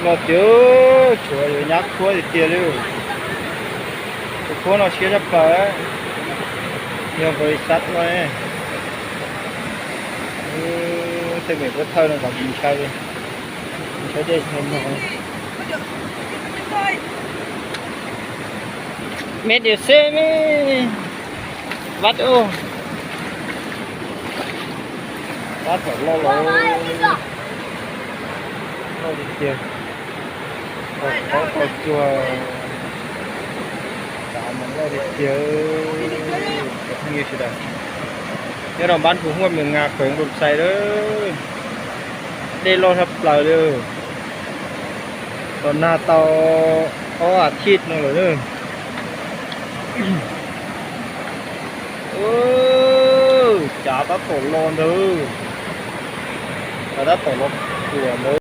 No tiag, tshuav yuav nyab khuab tiag tiag li. Tus khuab no siab tshaj plaws, yog npau li xav no. Tej me pov thawj no kom ntshai li, ntshai dej no. Meb diam xeb me, vaj ub, vaj thaum loj los, loj tiag tiag, tau qaub tau tsuag, tsav mas loj tiag tiag. Cov phooj ywg sawv daws, nyob rau npab Npus Huaj, Mes Nkas, kheev Npus Xais lawm, dej loj tshaj plaws li. Los nag tau ob as thiv no lawm na. Cav tab tom los ntag, cav tab tom los kuam ntag.